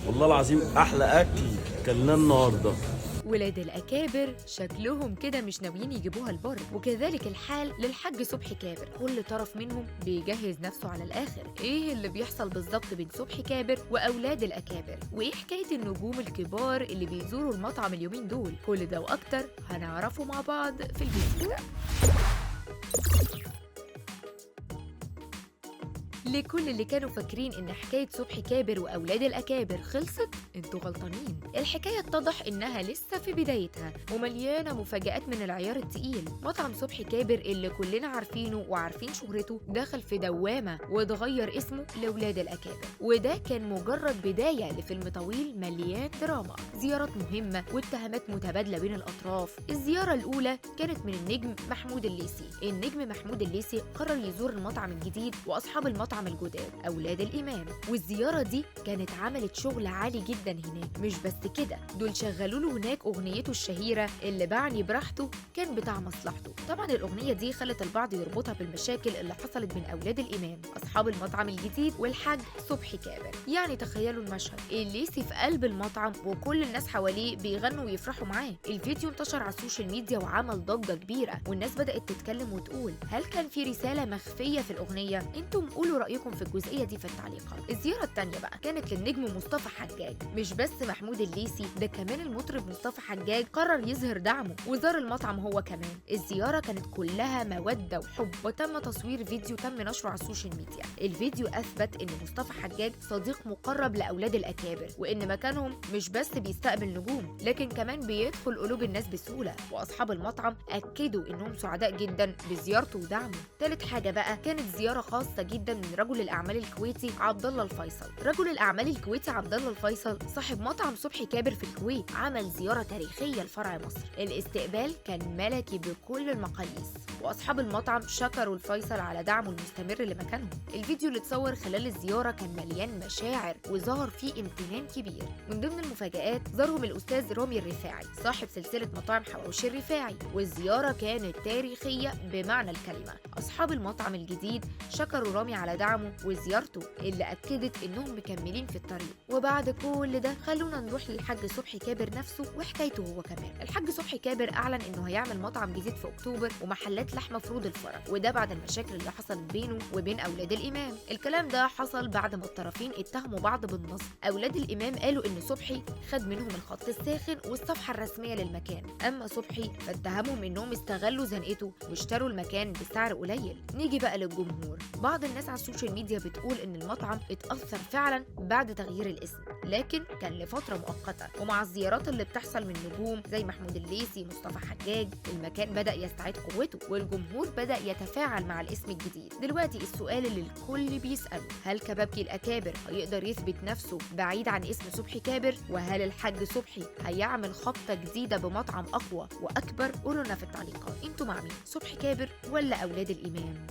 والله العظيم احلى اكل كلناه النهارده. ولاد الأكابر شكلهم كده مش ناويين يجيبوها البر، وكذلك الحال للحاج صبحي كابر. كل طرف منهم بيجهز نفسه على الآخر. إيه اللي بيحصل بالظبط بين صبحي كابر وأولاد الأكابر؟ وإيه حكاية النجوم الكبار اللي بيزوروا المطعم اليومين دول؟ كل ده وأكتر هنعرفه مع بعض في الفيديو ده. لكل اللي كانوا فاكرين ان حكاية صبحي كابر واولاد الاكابر خلصت، انتوا غلطانين. الحكاية اتضح انها لسه في بدايتها ومليانة مفاجآت من العيار التقيل. مطعم صبحي كابر اللي كلنا عارفينه وعارفين شهرته دخل في دوامه واتغير اسمه لاولاد الاكابر، وده كان مجرد بداية لفيلم طويل مليان دراما، زيارات مهمة واتهامات متبادلة بين الاطراف. الزيارة الاولى كانت من النجم محمود الليثي. النجم محمود الليثي قرر يزور المطعم الجديد واصحاب المطعم الجداد أولاد الإمام، والزيارة دي كانت عملت شغل عالي جدا هناك. مش بس كده، دول شغلوا له هناك أغنيته الشهيرة اللي باعني براحته كان بتاع مصلحته. طبعا الأغنية دي خلت البعض يربطها بالمشاكل اللي حصلت بين أولاد الإمام أصحاب المطعم الجديد والحاج صبحي كابر. يعني تخيلوا المشهد، الليثي في قلب المطعم وكل الناس حواليه بيغنوا ويفرحوا معاه. الفيديو انتشر على ال social media وعمل ضجة كبيرة، والناس بدأت تتكلم وتقول هل كان في رسالة مخفية في الأغنية؟ انتم قولوا رأيكم في الجزئية دي في التعليقات. الزيارة الثانية بقى كانت للنجم مصطفى حجاج. مش بس محمود الليثي، ده كمان المطرب مصطفى حجاج قرر يظهر دعمه وزار المطعم هو كمان. الزيارة كانت كلها مودة وحب، وتم تصوير فيديو تم نشره على ال social media. الفيديو أثبت إن مصطفى حجاج صديق مقرب لأولاد الأكابر، وإن مكانهم مش بس بيستقبل نجوم لكن كمان بيدخل قلوب الناس بسهولة. وأصحاب المطعم أكدوا إنهم سعداء جدا بزيارته ودعمه. ثالث حاجة بقى كانت زيارة خاصة جدا من رجل الاعمال الكويتي عبد الله الفيصل. رجل الاعمال الكويتي عبد الله الفيصل صاحب مطعم صبحي كابر في الكويت عمل زيارة تاريخية لفرع مصر. الاستقبال كان ملكي بكل المقاييس، واصحاب المطعم شكروا الفيصل على دعمه المستمر لمكانهم. الفيديو اللي اتصور خلال الزيارة كان مليان مشاعر وظهر فيه امتنان كبير. من ضمن المفاجآت زارهم الاستاذ رامي الرفاعي صاحب سلسلة مطاعم حواوشي الرفاعي، والزيارة كانت تاريخية بمعنى الكلمة. اصحاب المطعم الجديد شكروا رامي على دعمه وزيارته اللي أكدت إنهم مكملين في الطريق. وبعد كل ده خلونا نروح للحاج صبحي كابر نفسه وحكايته هو كمان. الحاج صبحي كابر أعلن إنه هيعمل مطعم جديد في أكتوبر ومحلات لحمة في رود الفرج، وده بعد المشاكل اللي حصلت بينه وبين أولاد الإمام. الكلام ده حصل بعد ما الطرفين اتهموا بعض بالنصب. أولاد الإمام قالوا إن صبحي خد منهم الخط الساخن والصفحة الرسمية للمكان، أما صبحي فاتهمهم إنهم استغلوا زنقته واشتروا المكان بسعر قليل. نيجي بقى للجمهور. بعض الناس على ال social media بتقول ان المطعم اتأثر فعلا بعد تغيير الاسم، لكن كان لفترة مؤقتة، ومع الزيارات اللي بتحصل من نجوم زي محمود الليثي مصطفى حجاج المكان بدأ يستعيد قوته والجمهور بدأ يتفاعل مع الاسم الجديد. دلوقتي السؤال اللي الكل بيسأله، هل كبابجي الأكابر هيقدر يثبت نفسه بعيد عن اسم صبحي كابر؟ وهل الحاج صبحي هيعمل خبطة جديدة بمطعم أقوى وأكبر؟ قولوا لنا في التعليقات انتوا مع مين، صبحي كابر ولا أولاد الإمام؟